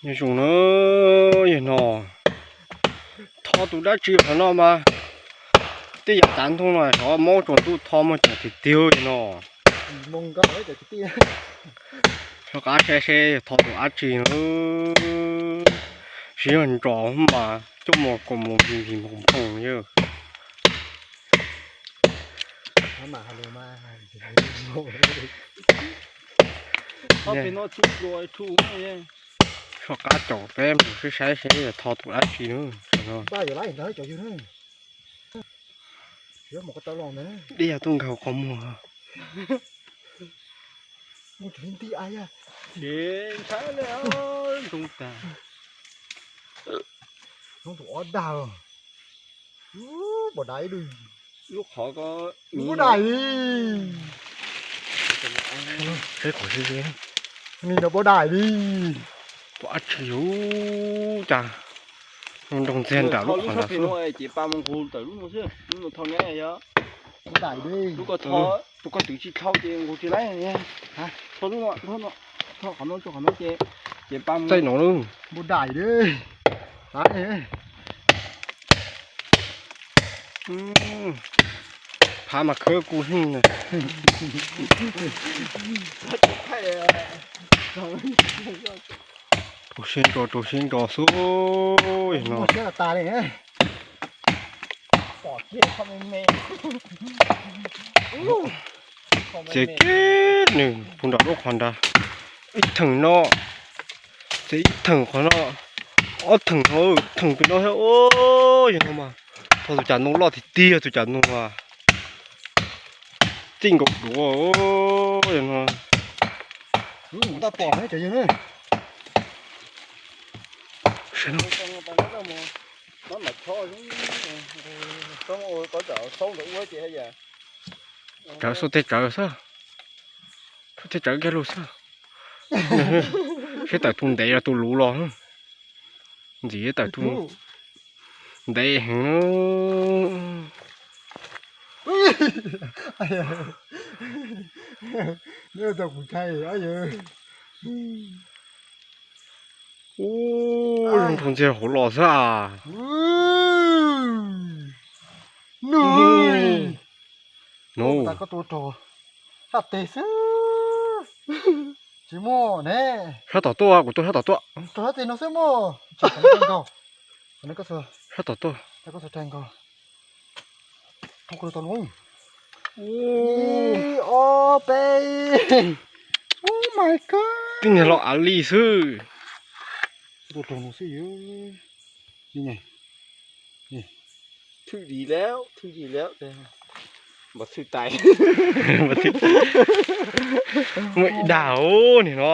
Nyob zoo na, yog no, tho tus dab tsi qhov no mas, tej yam tav ntoo no xyov mob tsaus ntuj tho muaj ceem tiag tiag li no. Soj qab saib seb yog tho tus dab tsi na. Tsis yog nrov mas coj mus kom mus npis npis nphoos nphoos yog. Soj qab caum peb mus saib saib seb yog tho tus dab tsi na. Dej yog tuaj nkag qhov muag. Ntshai li, ntshai tag. Tus ob dag, npau dais li. Lub qhov ko npau dais li. Saib qhov seb seb, ni npau dais li. Tus dab tsi ub cas nroo ntxiag nram lub qhov ntawd xwb. Ces pa mus nqug tawm lub no xwb, lub no tho neb yog. Npau dais li. Lub ko tho, tus ko twv tsis dhau ces nqug tsis laib. Tho lub no, tho qhov no, tho qhov no ces, ces pa mus. Txaij no lub. Npau dais li. Phav mas khawb kub heev na. Rau siab ntso, rau siab ntso xwb no. Ces kiag nws puag nram lub qhov nrad, ib theem no, ces ib theem qhov no, ob theem no, theem pem no thiab. Yog no mas tho tus cas ntoo loj tiag tiag, tus cas ntoo txij nkaus duav. Yog no, tsawv xwb tej tsawv xwb. Xwb tej tsawv kiag lug xwb. Seb tawm tus ntev los tus luv los. Ntxim tawm tus ntev heev. Ub, zoo nraug ntxiag hauv los xwb as. Nug, sab xwb. Tsis muaj ne. Sab tom tuaj, kuv tuaj sab tom tuaj. Rau sab tes no xwb muaj. Sab tom tuaj. Ib, ob, peb. Oh my god. Tib niag loj av li xwb. Thwj dim lawm, thwj dim lawm. Npov thwj tais. Muaj ib dag ub niag no.